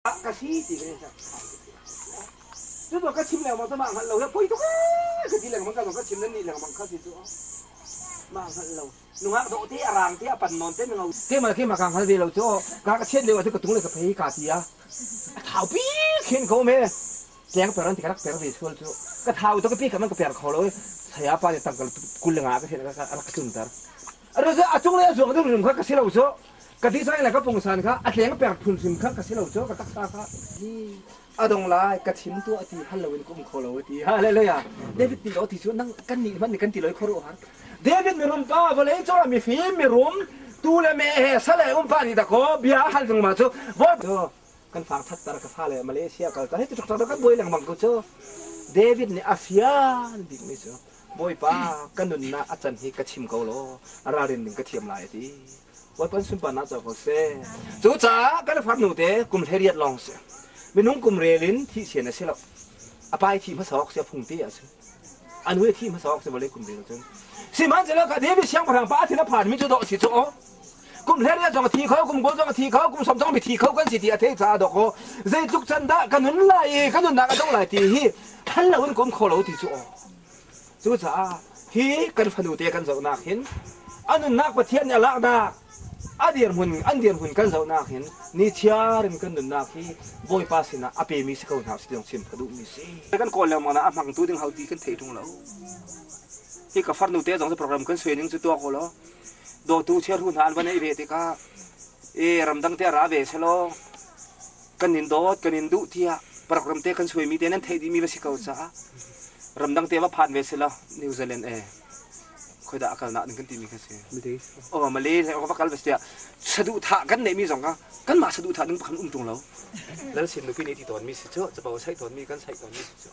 Ka si ti ka cu to ka chim lengmang cu mah hngalh lo hi poi tuk ee ka ti lengmang ka zong ka chim nan nih lengmang kha ti cu mah hngalh lo nungak dawh te a rang te a pan nawn te mi ngau te ma ke ma ka hngal ve lo cu ka ka chiat lio ah cu ka tung le ka phei ka ti a a thau pi khin ko me tleng per an ti ka rak per ve sual cu ka thau to ka pi ka man ka per kho lo saya pa nih tangka kul le nga ka ka rak ka tlunter a cung le a zuang ding rim kha ka si lo cu ka ti sang le ka pungsan kha a tleng per phun hrim kha ka si lo cu ka taksa kha a dong lai ka chim tu a ti hal lo in ka um kho lo a ti hallelujah David ti lo ti cu nang kan nih hmanh nih kan ti loi khoro har David mirum pa vawlei cung ah mifim mirum tu le me he sale um pa nih dako bia hal zung ma cu kan fang thatter ka fale Malaysia kal ta he tu tuk kan buai lengmang ko cu David nih a fian bik mi cu Bawipa ka nunnak a can hi ka chim ko law a ralrin ding ka thiam lai a ti Bawipa sunparnak co ko seh. Cucaah kan farnu te kum 18 lawng si. Minung kum rel in thih sian a si lo. A pai thi hmasa awk si a phung te ah si. A nu thi hmasa awk si vawlei kum rel cun. Sihmanhsehlaw ka David siangpahrang pa a thin a phan mi cu dawh si cu aw. Kum 18 zong a thi kho, kum 20 zong a thi kho, kum 40 zong mi thi kho kan si ti a theih caah dawk aw. Zeitluk can dah ka nun lai i ka nunnak a dong lai ti hi hal lo in kum kho lo ti cu aw. Cucaah hi kan fanu te kan zohnak hin a nunnak Pathian nih a laknak a dirhmun an dirhmun kan zohnak hin nichiar in kan nunnak hi Bawipa sinah a pemi si ko hna usih ti chim ka duhmi si. Kan kawl lengmang ah a hmangtu ding ho ti kan thei ṭung lo. Hi ka farnu te zong cu program kan suai ning cu tuak u law dawtu chiahru hna an va neih ve tikah e ramdang te ra ve selaw kan in dawt kan in duh tiah program te kan suaimi te nan theih dihmi va si ko caah ramdang te va phan ve selaw New Zealand e khoidah a kalnak ding kan timi kha si oh Malay le va kal ve tiah saduhthah kan neihmi zong kha kanmah saduhthah ding pakhat um ṭung lo lal sin nupi nih ti tawnmi si cu capo saih tawnmi kan saih tawnmi si cu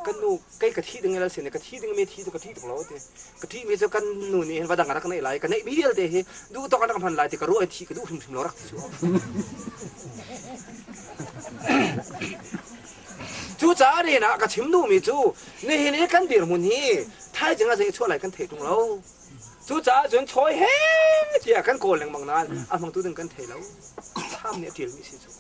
kan nu kei ka thi ding lal sin ka thi ding mi thi cu ka thi tuk lo ti ka thi mi cu kan nu nih hin va dang rak neih lai ka neih mi vialte hi duh tawk an rak hman lai ti ka ruah thi ka duh hrimhrim lo rak ti cu Cucaah rian ah ka chim duhmi cu nihin i kan dirhmun hi thaizing ah zei chuah lai kan thei ṭung lo. Cucaah cun chawi he tiah kan kawl lengmang nain a hmangtu ding kan thei lo. Thlam nih a ṭialmi si cu.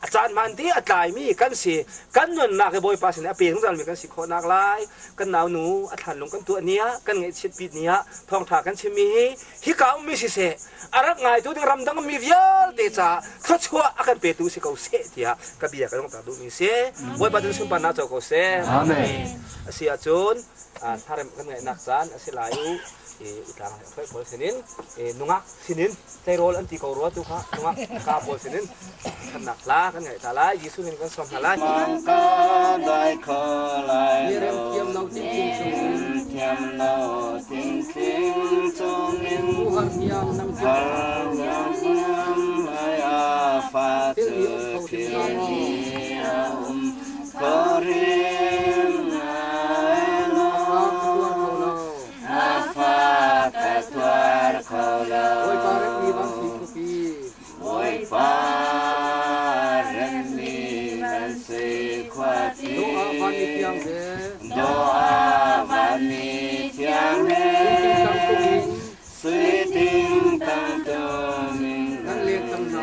A caan hmaan te a tlaimi kan si. Kan nunnak hi Bawipa sin a pe zungzalmi kan si khawhnak lai. Kan naunu a thlanlung kan tuah ni ah, kan ngaihchiatpi ni ah thawngṭha kan chimmi hi hika ummi siseh, a rak ngaitu ding ramdang mi vialte caah thluachuah a kan petu si ko seh tiah ka bia ka donghter duhmi si. Bawipa cun sunparnak co ko seh. Amen. A si ahcun hlarem kan ngaihnak caan a si lai u. Utlang le hruai pawl sinin nungak sinin tleirawl an ti ko rua tu kha nungak ka pawl sinin thannak hla kan ngaih ta lai. Jesuh min kan sawm hna lai. Mangka dai kho lai Mirem thiam lo tingtling chungin thiam lo tingtling chungin Muhar hniang nang har niam lai a fa Thil cu hi um kho hrim thil hna maw? hi a um kho hrim lai lo A fa ka tuar kho lo. A fa ka tuar kho lo Bawipa remmi van sui khuapi. Bawipa remmi van sui khuapi. Doh ah vanmi thiang he. Doh ah vanmi thiang he. Sui ting tang tung in. Sui ting tang tung in. Nan leng cang hna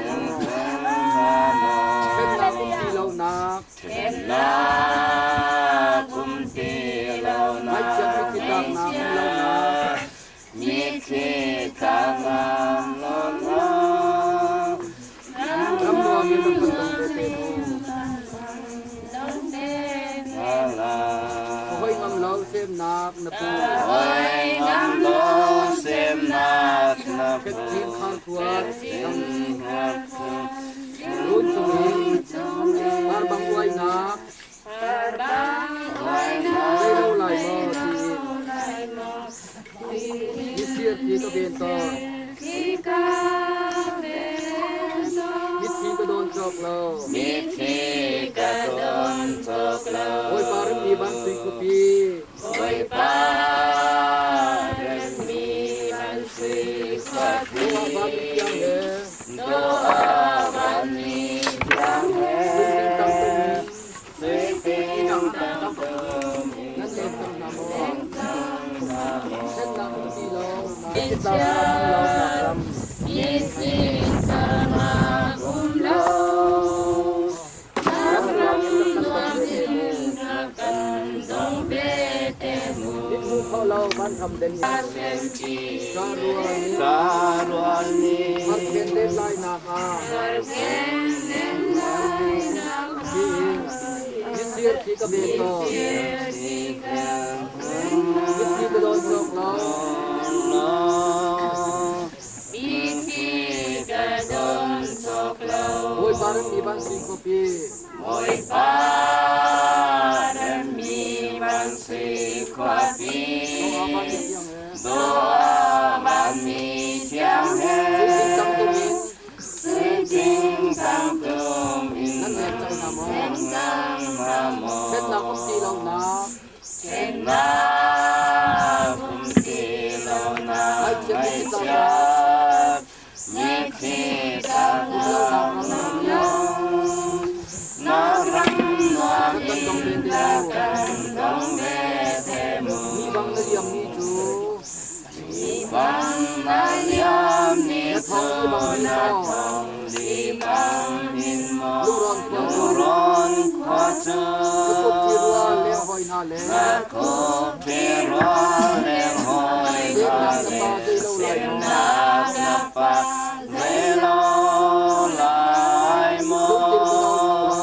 maw? Ṭhennak um ti lonak. Ṭhennak um ti lonak. Ngaihchiat mitthli tlaknak um lonak. Mitthli tlaknak lonak. Ram nuam in rak kan dong ve te mu. Hoi ngam lo semnak na pu. Hoi ngam lo semnak na pu. Khetchin khang thuat. Run Run chungin Parbang uainak. Zei lo lai maw tiin. Misir thi ka ven tawn. Mitthli ka dawn cawk lo. Mitthli ka dawn cawk lo. Bawipa remmi van sui khuapi. Bawipa remmi van sui khuapi. Doh ah vanmi thiang he. Doh ah vanmi thiang he. Sui ting tang tung in. Sui ting tang tung in. Nan leng cang hna maw? Leng cang hna maw? Ṭhennak um ti lo. Mitthli tlaknak um lo nak ram. ram den ka rual nih Ka rual nih Markhen len lainak ah tiin mitsir thi ka ven tawn. Mitthli ka dawn cawk lo. Bawipa remmi van sui khuapi. Bawipa remmi van sui khuapi. Doa van mi thiang he. Sui ting tang tum in. Nan leng cang hna maw? Leng cang hna maw? Ṭhennak um ti lonak. Ṭhennak um ti lonak. Ngaihchiat Ngaihchiat mitthli tlaknak ram nuam Na ram nuam Na kan dong ve in te na mu. kan dong ve te mu. Ni bang na liammi cu. Ni bang na liam ni Na cu thawng li bang hin na maw. thawng li bang hin maw. Lungrawn khua cu. Lungrawn khua cu. Ka kut thi rual leng hoi hna le. Na kut thi rual leng hoi hna Semnak na le. pa zei lo lai maw. Semnak na pa zei lo lai Lungkil ka nawn kho maw. lo.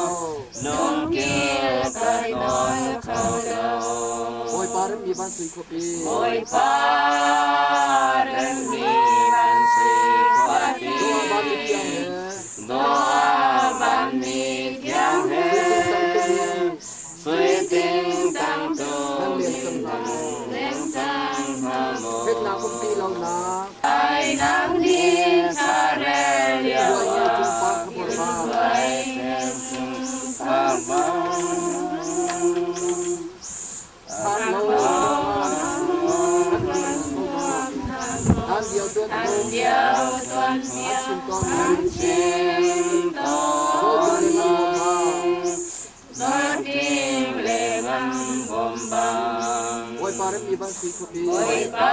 Lungkil ka nawn kho lo. Bawipa remmi van sui khuapi. Bawipa remmi van sui khuapi. Doa vanmi thiang he. Doa vanmi thiang he. Sui ting tang tum in. Sui ting tang tum Nan leng in cang hna nan maw. leng cang hna maw. Ṭhennak um ti lonak. Ainak ni thla rel lio Khuai nge cung par ah kha bor bang. khuai cung par bang. Thar lo nuam an nuam ko ma. Hlan lio tuan Hlan phung lio tuan an chim phung tawn an ning. chim Zawting tawn le ngan bawm bang. ning. Zawting le ngan bawm bang. Bawipa remmi van sui khuapi. Bawipa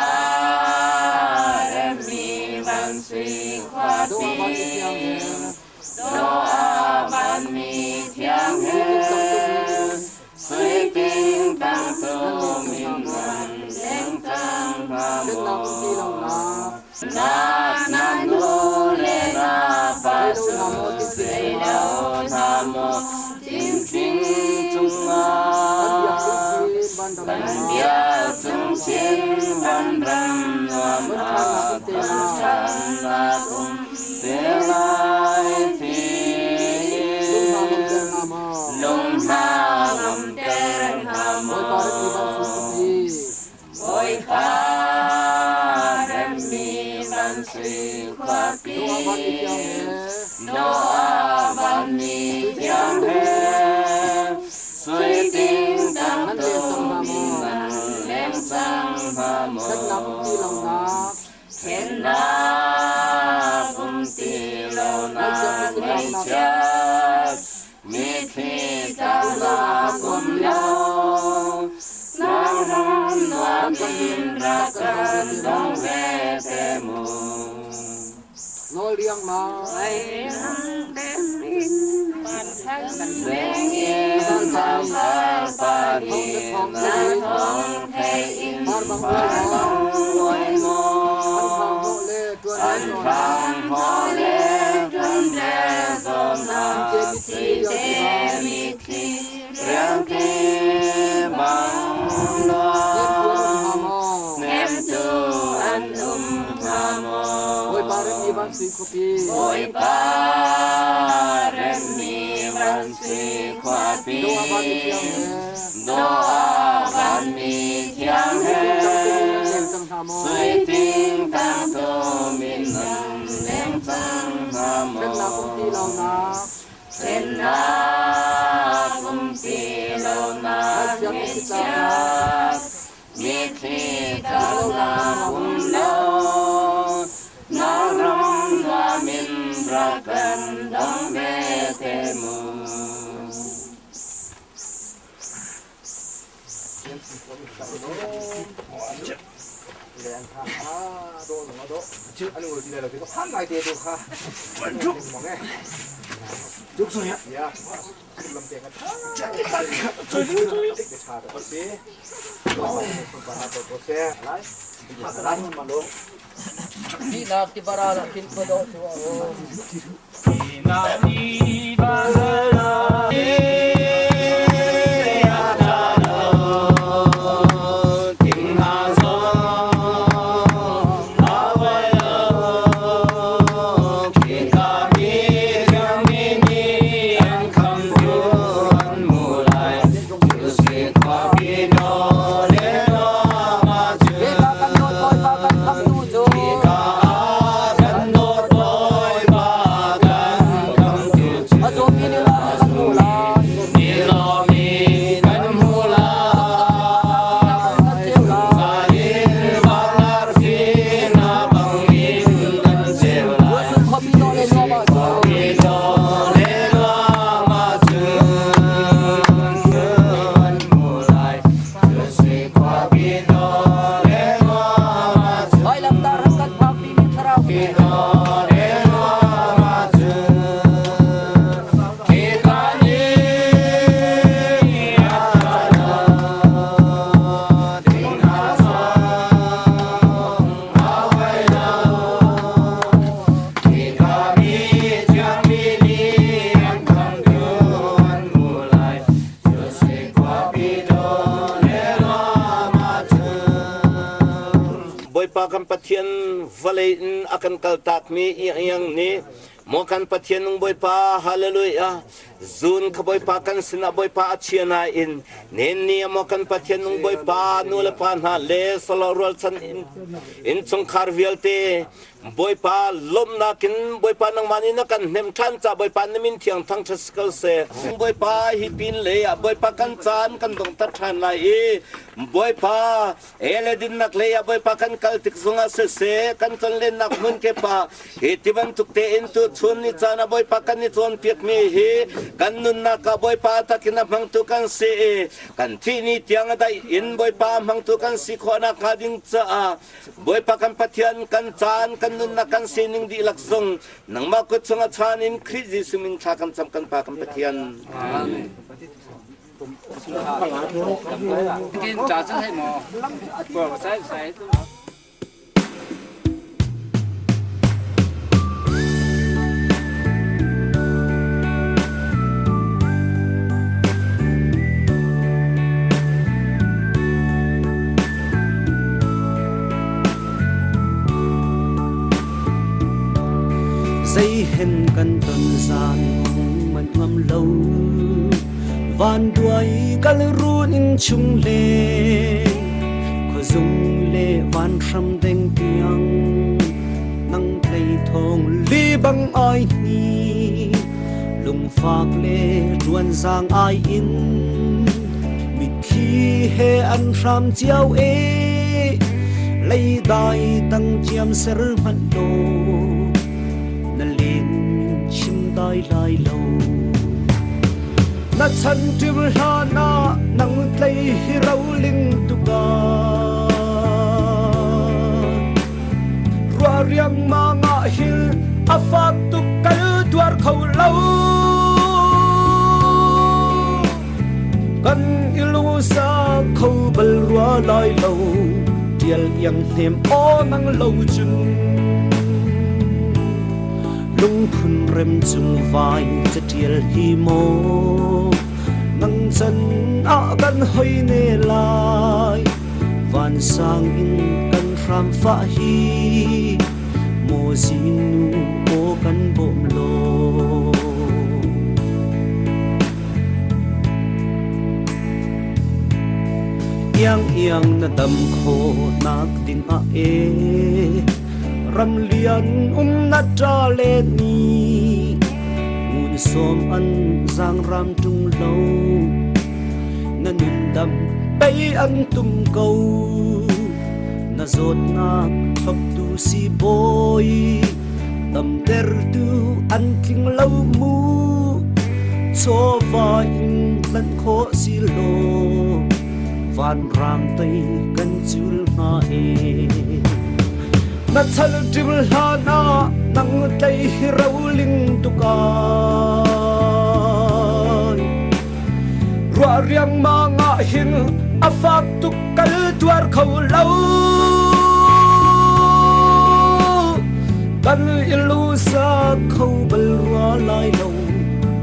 remmi van sui Doa khuapi. vanmi thiang he. Doa vanmi thiang Sui he. ting tang tum in. Sui ting tang Nan leng tum cang hna in maw. nan leng cang hna Ṭhennak um ti maw. lonak. Na na nu le na pa Zei lo cu hna maw tintling zei cungah. lo hna maw tintling Kan biak cungah. cungchin vanram Kan nuam ah. biak cungchin vanram nuam Ton ṭhannak ah um te ton lai. ṭhannak um te lai Lung hna ngamter tiin. hna maw. Lung hna ngamter hna Bawipa remmi van sui maw. khuapi. Bawipa remmi van sui khuapi. Doa vanmi thiang he. Doa vanmi Sui ting thiang tang tum he. in. Sui ting tang Nan leng cang tum hna in maw. nan leng cang hna Ṭhennak um ti maw. lonak. Ṭhennak um ti Ngaihchiat lonak mitthli tlaknak. ngaihchiat mitthli Um lonak tlaknak ram nuam um in. lo. Na ram Rak nuam kan in rak rak kan dong ve kan te dong mu. ve te mu. Nawl riangmang. Leng in Ral pa ral pa nih thawng nih na thawng na theih in. thawng theih in Par bang uai par maw. bang uai An maw. hrang hnawh le ṭuan An rel zawn ah. hrang hnawh le ṭuan rel zawn Cite ah mitthli rialti cite bang. mitthli rialti bang Hnemtu an um hnga luang. maw. Hnemtu an um hnga maw. Bawipa remmi van sui khuapi. Bawipa remmi van sui khuapi. Doa vanmi thiang he. Doa vanmi thiang Sui he. ting tang tum in nan leng cang hna maw. Sui ting tang tum in nan leng cang hna Ṭhennak um ti maw. lonak. Ṭhennak um ti lonak Ngaihchiat mitthli tlaknak. ngaihchiat mitthli Um lonak ram tlaknak nuam um in. lo. Na ram nuam in rak kan dong ve te mu. An ul ti lai lo ti ka phan ngai te tu kha. Mong e. Bawipa kan Pathian vawlei in a kan kaltakmi iang nih maw kan Pathian nung Bawipa hallelujah zun kha Bawipa kan sinah Bawipa a chia nain nen ni maw kan Pathian nung Bawipa nu le pa hna le solo rualchan innchungkhar vialte Bawipa lawmhnak in Bawipa nangmah nih na kan hnem ṭhan ca Bawipa na min thiang thangṭhat si ko seh. Bawipa hi pin lei ah Bawipa kan caan kan donghter ṭhan lai i Bawipa ele dinnak lei ah Bawipa kan kal tik zongah siseh kan tlonlennak hmun kip ah hi ti bantuk tein tu chun ni caan ah Bawipa kan i cawnpiakmi hi kan nunnak ah Bawipa takin a hmangtu kan si i kan thih ni tiang a daih in Bawipa a hmangtu kan si khawh nakhnga ding caah Bawipa kan Pathian kan caan kan nunnak kan sining dihlak zong nangmah kut chungah chan in Khrih Jesuh min thla kan cam kan Pa kan Pathian. Amen. Zei hen kan ton zan man ngam lo van duai kal run in chung le khuazung le van hram deng tiang nang tlei thong li bang ai ni lungfak le ṭuan zaang ai in mitthli he an hram cio e leidai tang ciam ser hmanh law na len chim dai lai lo na chan ṭim hlan ah nang tlei hi roling tuka Rua riangmang ah hil a fak tuk kal tuar kho lo. Kan i lungsa kho bal rua lai lo tial iang hnem aw nang lo cun lungphun rem cung vai catial hi maw nang chan ah kan hoi ne lai Vansang in kan hram fah hi maw zingnu aw kan bawm law. Iang iang na dam khawh nak ding ah e ram lian um na ṭa le ni ngun sawm an zaang ram ṭung lo na nun dam pei an tum ko na zawtnak thloptu si bawi damtertu an tling lo mu chawva in tlanh khawh si law vanrang tei kan cul hnga e na chal ṭim hlan ah nang tlei hi roling tuka. Riangmang ah hin a fak tuk kal tuar kho lo. Kan i lusa kho bal rua lai lo,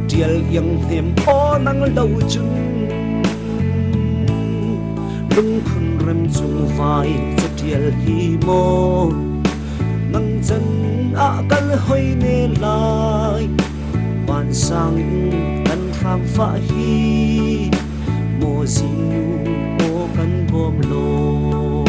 tial iang hnem aw nang lo cun. Lungphun rem cung vai catial hi maw nang can ah kal hoi ne lai. Vansang in kan hram fa hi maw zingnu aw kan bawm law.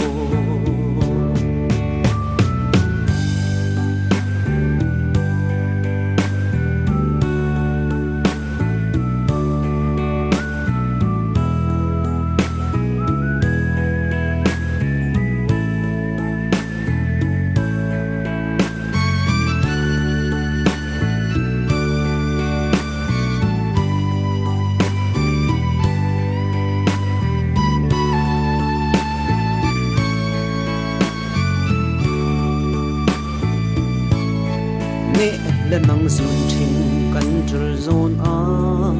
Ne le mang zun ṭhing kan ṭul zawn ah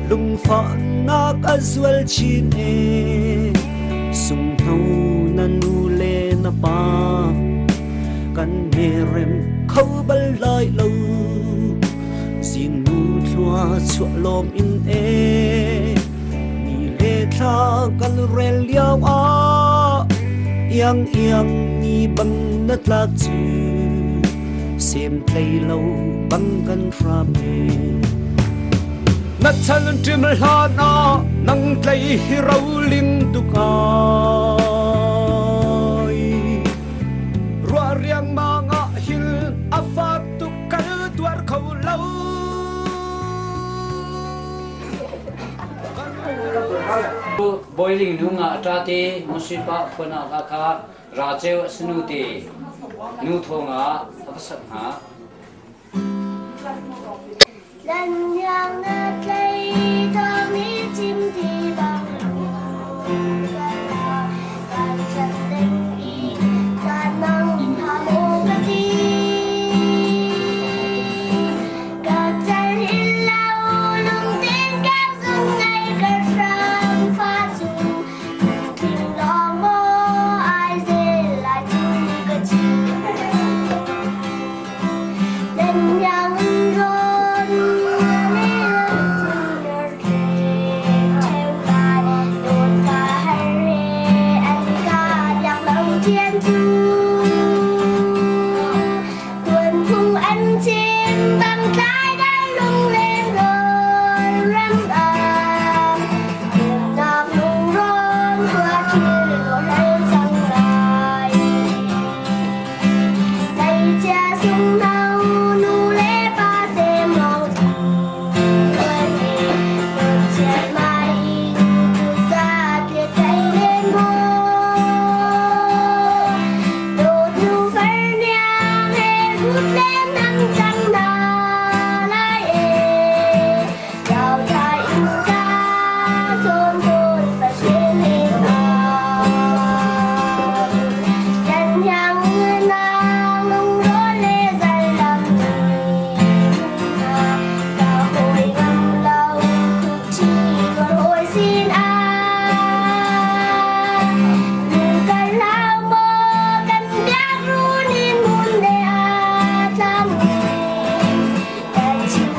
lungfahnak a zual chin e. Sunghno na nu le na pa kan merem kho bal lai lo. Zingnu thlua chuah lawm in e, ni le thla kan rel lio ah iang iang ni bang na tlak cu sem tlei lo bang kan hram e. Na chan ṭim hlan ah nang tlei hi roling tuk ai. Ruah riangmang ah hin a fak tuk kal tuar kho lo. Boiling nu nga ṭa te musipa phuana ka kha ra cheu snu te nu thonga a va sat hna. Lan yang na tlei thong ni chim ti bang kan chan ding i kan nang ha mo ka ti ka chan hin lau lung tin ka dung ngay ka ram pha chu thing long mo ai dê lại chu ka chi Lần yang rôn thiên chu tuần phung ăn chim bằng trái đã lung lên rồi rắm àm nạc lung rôn qua thiên lộ hay chẳng lại tay cha sung nâu nu lê ba xem mong chiếc mai ra tuyệt tay lên mô đột nu phân nhang hê rút lên năm trăng đà lại ê chào trai ca thôn thôn và xuyên lên àng chân nhang nàng lung rối lê dần lầm cả hồi ngâm lâu khúc chi còn hồi xin ai đừng cần lao mơ cần biết ru nín muốn để à tham cần chịu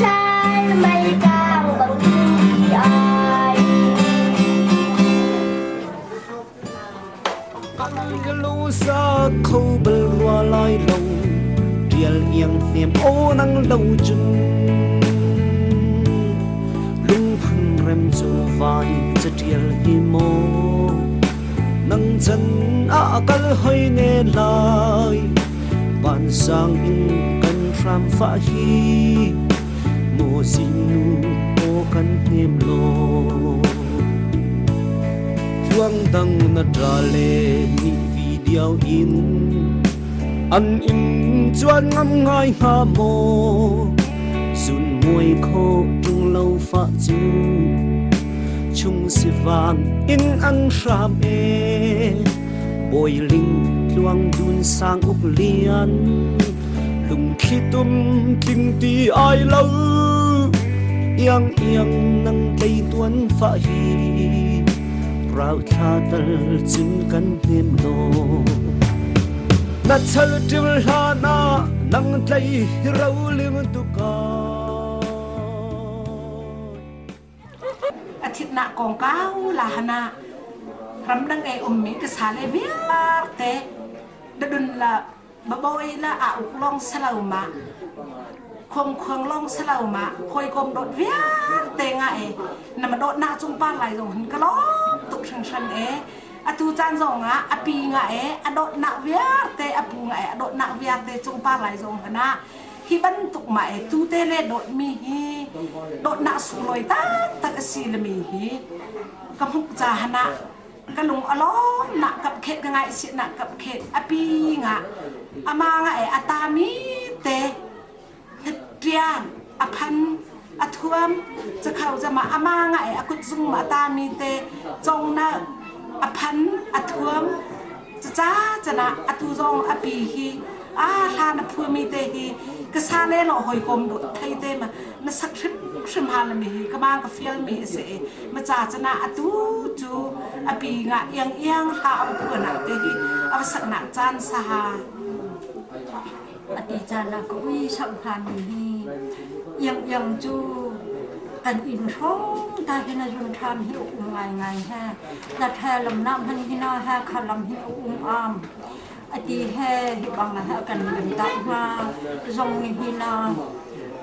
trái mây cao bằng khi ai. Kan lusa kho bal rua lai lo, tial iang hnem aw nang lo cun. Lungphun rem cu vai catial hi maw nang chan ah kal hoi ne lai. Vansang in kan hram fa hi maw zingnu aw kan hnem law. Tluang dang na ṭa le ni video in an in chuan ngam ngai hnga maw. Zun muai kho ṭung lo fa cu chung si vang in an hram e. Boiling tluang dun sang uk lian lung khi tum tling ti ai lo. Iang iang nang tlei tuan fa hi rau thla tal cun kan hnem lo. Na chal ṭil hlan ah nang tlei hi roling tuka. A thitnak kongkau la hana ramdang ei ummi ka sale vialte dadun la babawi la a uk long salo ma khong khuang long salo ma hawikom dawt vialte nga e na ma dawt nak cung par lai zong hin ka lawm tuk hringhran e. Atu caan zong ah a pi nga e a dawt nak vialte, a pu nga e a dawt nak vialte cung par lai zong hana hi bantuk ma e tu te le dawt mi hi dawt nak sunglawi tak tak a si le mi hi ka hmuk ca hana ka lung alawm nak kap khet ka ngai si nak kap khet a pi nga ama nga e atami te tian a phan a thuam chakhau jama ama nga e akut zung ma atami te chong na a phan a thuam cha chana atu zong a pi hi a hla na phumi te hi ka sa le lo hoi kom do thai te ma na sak hrim hrim ha la mi hi ka mang ka fial mi se ma cha chana atu chu a pi nga iang iang ha au phu na te hi a sak na chan sa ha. Ati chan na ko ui sam ha mi hi iang iang chu kan in hrom ta hi na jun tham hi um ngai ngai ha na tha lam nam han hi na ha kha lam hi um am ati he hi bang ha kan lim ta ma zong ni hi na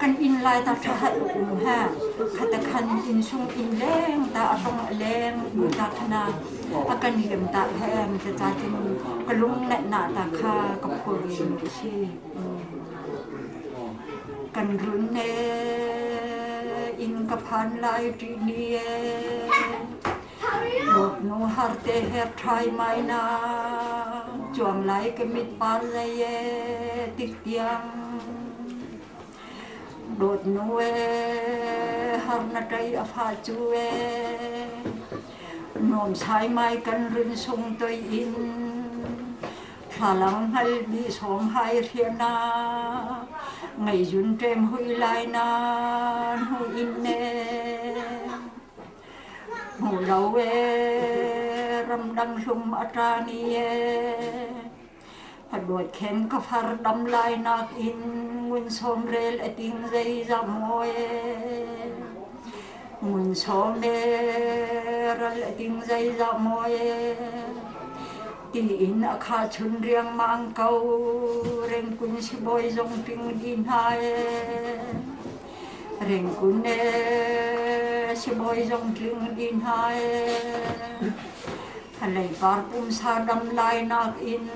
kan in lai ta tha ha um ha khata khan in sung in leng ta rong leng bu ta khana akan lim ta hem ta cha tin kalung na na ta kha ka phu ri mi si kan run ne in ka phan lai ti ni e bot nu har te her thai mai na chuang lai ka mit par zai e tik tiang dot nu e har na tai a pha chu e nom sai mai kan rin sung toi in thla lang hal bi som hai thian na ngày dun trem hui lai na hu in ne mu lâu e ram dang hlum atani e đuột khen ka phar dam lai nak in ngun som rel a ting dây ra môi ngun som rel a ting dây ra môi ti in a kha chun riang mang câu reng kun si boy zong ping din hai reng kun ne si boy zong ping din hai lei par pum sa dam lai nak in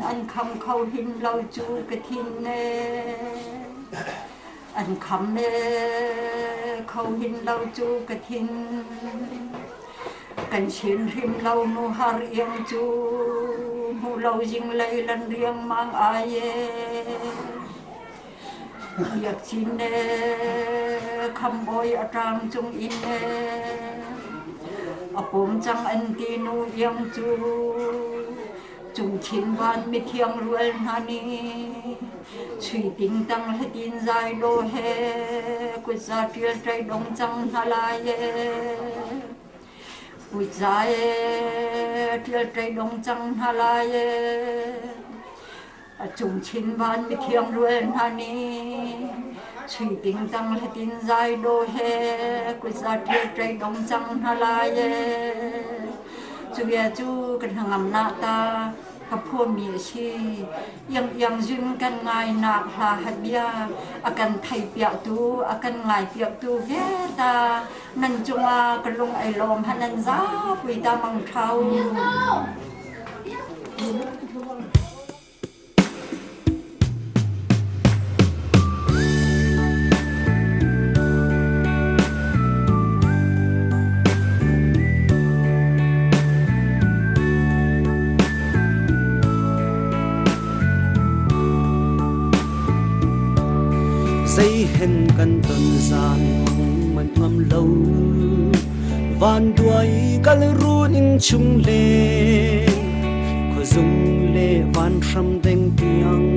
an kham khau hin lo chu ka thin ne an kham ne khau hin lo chu ka thin kan chin rim lo nu har yang chu mu lo jing lei lan riang mang ai e yak chin ne kham boy atang chung in ne apom chang an ti nu yang chu chung chin van mi thiang rual na ni chui ting tang he tin zai do he ku za tial trai dong chang na lai e ku za e tial trai dong chang na lai e chung chin van mi thiang rual na ni chui ting tang he tin zai do he ku za tial trai dong chang na lai e chu ye chu kan hangam na ta ka phu mi si yang yang jun kan ngai nak hla hat bia akan thai pia tu akan ngai pia tu ve ta nan chunga ka lung ai lom hanan za pui ta mang thau. Dây hen kan ton zan man ngam lo van đuôi kal run in chung le kho dung le van sham deng tiang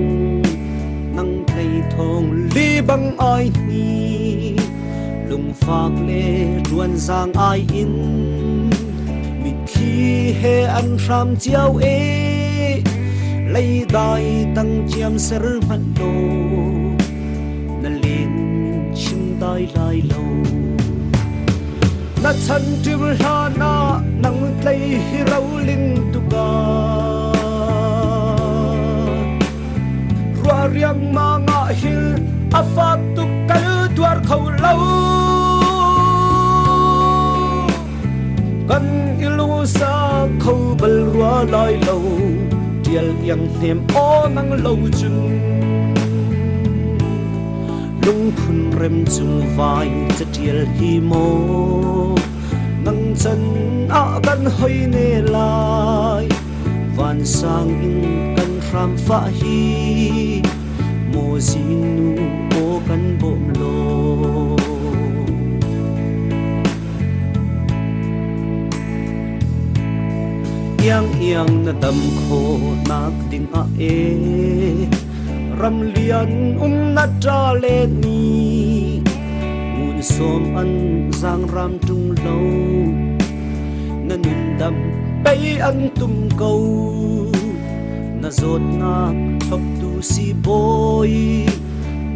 nang thei thong li bang ai ni Lungfak le ṭuan zaang ai in mitthli he an hram cio e. Leidai tang ciam ser hmanh law na len chim dai lai lo. Na chan ṭim hlan ah nang tlei hi roling tuka. Ruah riangmang ah hil a fak tuk kal tuar kho lo. Kan i lungsa kho bal rua lai lo. Ṭial iang hnem aw nang lo cun. Lungphun rem cung vai caṭial hi maw nang can ah kan hoi ne lai. Vansang in kan hram fah hi maw zingnu aw kan bawm law. Iang iang na dam khawh nak ding ah e ram lian um na ṭa le ni ngun sawm an zaang ram ṭung lo na nun dam pei an tum ko na zawtnak thloptu si bawi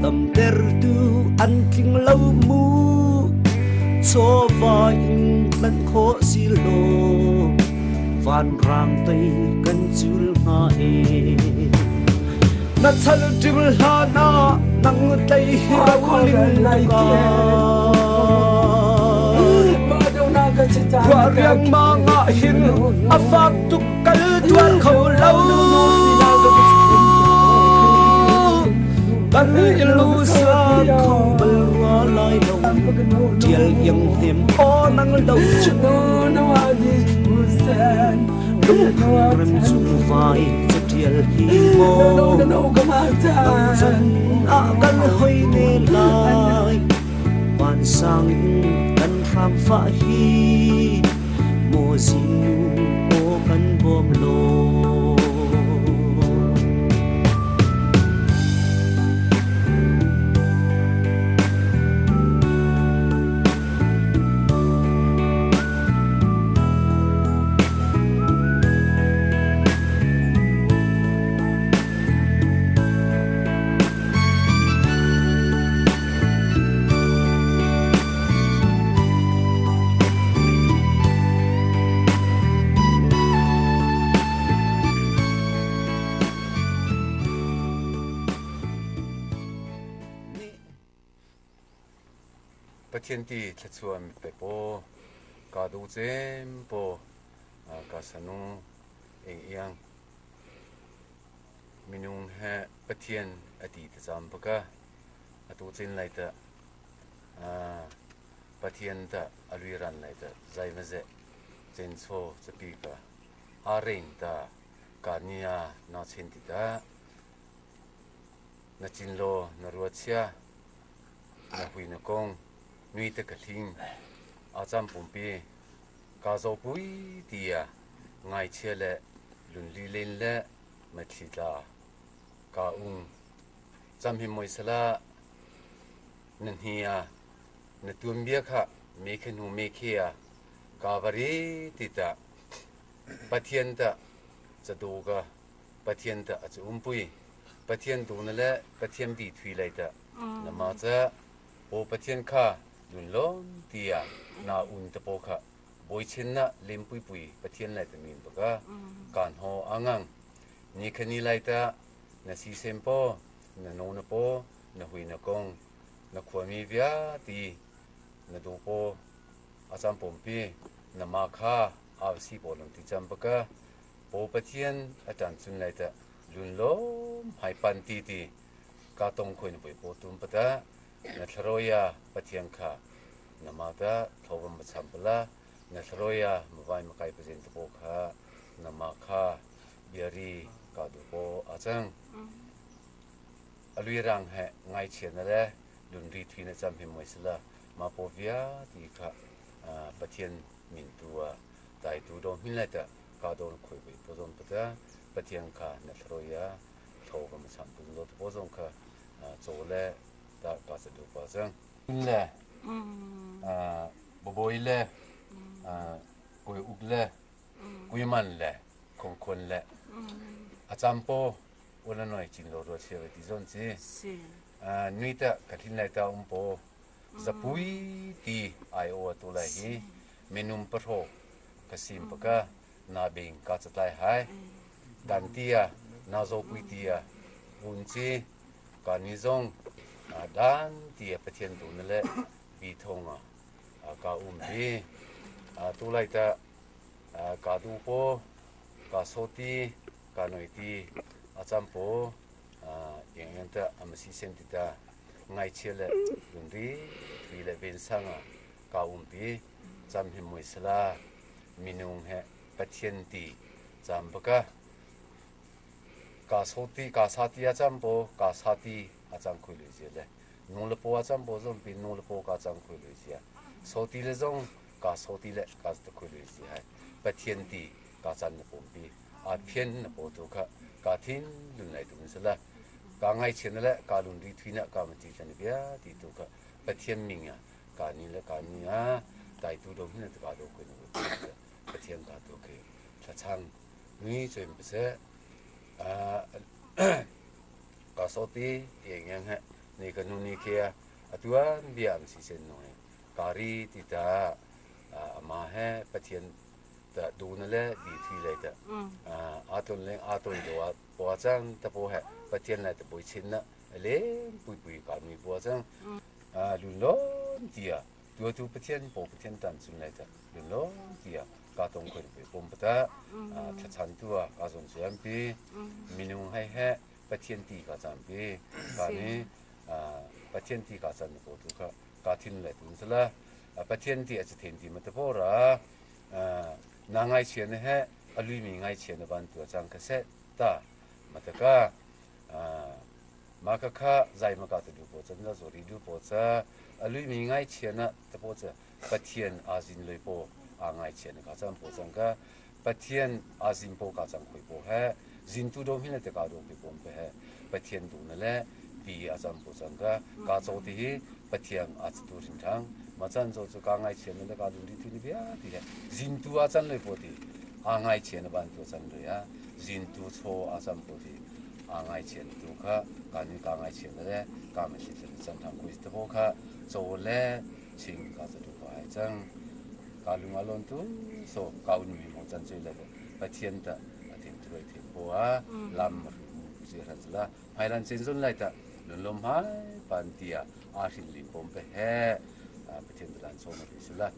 damtertu an tling lo mu chawva in tlanh khawh si law vanrang tei kan cul hnga e na chal ṭim hlan ah nang tlei hi roling ka Ruah riangmang ah hin a fak tuk kal tuar kho lo. Kan i lusa kho bal rua lai lo. Ṭial iang hnem aw nang lo cu. Lungphun rem cung vai caṭial hi maw. Nang can ah kan hoi ne lai. Vansang in kan hram fah hi maw zingnu aw kan bawm law. Pathian ti thluachuah mi pe paw ka du cem paw ka sanu eng iang minung he Pathian a ti te cam baka atu cin lai ta Pathian ta a luiran lai ta zaimaze cenchaw capi ka a rein ta ka nia na chen ti ta na cin law na ruat sia na hui na kong nui te ka hling a cam pumpi ka zo pui tia ngai chia le lunli len le mathli tla ka ung Cam hi moi sala na hni ah na tuanbia kha me khe hnu me khe ah ka va re ti ta Pathian ta cado ka Pathian ta a cu umpui Pathian tu na le Pathian bi thui lai ta na ma ca po Pathian kha lun lom tia na un te po kha boi chen na lem pui pui Pathian lai ta min baka kan ho angang ni khani lai ta na sisem paw, na no na paw, na hui na kong, na khuami vialte na du paw, a cam pumpi, na ma kha a si paw lang ti cam baka paw Pathian a ṭan cun lai ta lun lawm hai pan ti ti ka tong khoi na poi paw tum pata na thlaroya Pathian kha na ma ta thovam ma cham pala na thlaroya mawai makai pazen ta paw kha na ma kha biari ka du paw a cang. Alui rang he ngaichia na le lunri thui na cam hi moi sila ma paw via ti kha Pathian min tu a tai tu do hmin lai ta ka don khoi voi po zon pata Pathian kha na throya tho ka ma cham pun lo po zong kha cho le ta ka sa du pa cang. Le Babawi le Kawi Uk le Kui Man le Khong Khon le a cam po ula noi chin lo ro chia ti zon chi nui ta ka thin lai ta um po zapui ti ai o tu lai hi minum pahro ka sim paka na bing ka chatlai hai dan tia na zo pui tia un chi ka ni zong dan tia Pathian tu na le bi thong a ka um bi tu lai ta ka du po ka soti ka noi ti a cham po yang yang ta amasi sen ti ta ngai chia le lungri thui le ven sang a ka um pi cham hi mui sala minung he Pathian ti cham baka ka soti ka sa ti a cham po ka sa ti a chang khui le zia le nu le po a cham po zong pi nu le po ka chang khui le zia soti le zong ka soti le ka ta khui le zia hai Pathian ti ka chan na pum pi a phian na po tu kha ka thin lun lai tu sala ka ngai chen le ka lun ri thui na ka ma ti chan bia ti tu kha Pathian ming a ka ni le ka ni a tai tu do hin ka do ko ni Pathian ka tu ke thlachang ni chuin pase a ka so ti yeng yang he ni ka nu ni kia atuan bia am si sen no he kari ti ta ama he Pathian ta du na le bi thui le ta a ton leng a ton do a po chang ta po he Pathian le ta boi chin na le pui pui ka mi po chang a lun lon tia tu tu Pathian po Pathian tan chung lai ta lun lon tia ka tong khoi pe pom pata thlachan tu a ka zon chuan pi minung hai he Pathian ti ka cam pi ka ni Pathian ti ka chan po tu kha ka thin le tun sala Pathian ti a chi then ti ma te po ra na ngai chia na he alui mi ngai chia na ban tu chang ka se ta mataka ma ka kha zai ma ka te du po chan na zori du po cha alui mi ngai chia na te po cha Pathian azin loi po a ngai chia na ka chan po chang ka Pathian azin po ka chang khoi po he zin tu do hin le te ka do pe pom pe he Pathian du na le ti a cam po cang ka ka cho ti hi Pathian a tu rin thang ma chan cho chu ka ngai chian le ka dun ri tu ni bia ti he zin tu a chan le po ti a ngai chian ban tu chan le ya zin tu cho a cam po ti a ngai chian tu kha ka ni ka ngai chian le ka ma shi le chan thang ko te po kha cho le ching ka cha tu pa ai chang ka lung a lon tu so ka un mi mo chan choi le Pathian ta a them tu them po a lam si ran la hmailan chin zun lai ta lun lom hai pan tia a hrin lim pom pe he Pathian lan so na sila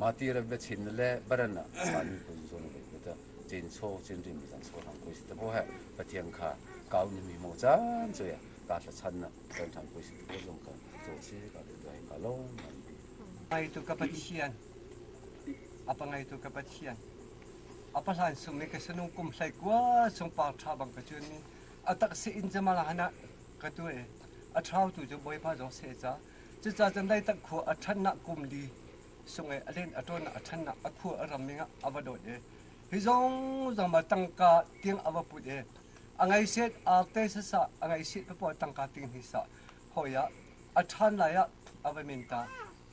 ma ti ra be chin le baran na ma ni kun zo na be ta chin cho chin rim zan so hang ko si ta bo he Pathian kha kau ni mi mo chan cho ya ka tla chan na chan thang ko si ta bo zong ka zo chi ka de dai ka lo man bi Ngai tu ka Pathian apa ngai tu ka Pathian apa hlan sung ni ka sanung kum hlai kua sung par tha bang ka chun ni a tak se in jamala hana ka tu e a thau tu chu Bawipa zong se ca cuca cun dai tak khua a than na kum li sung e a len a ton a than na a khua a ram minga a va dot e hi zong zong ma tangka tiang a va put e a ngai set a te sa sa a ngai set pa tangka ting hi sa hoya a than lai ah a va min ta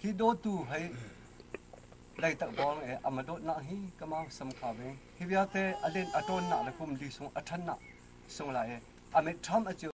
hi do tu hei dai tak bong e ama dot na hi kama sam kha ve hi vialte a len a ton na le kum li sung a than na sung lai e amit tham a chu.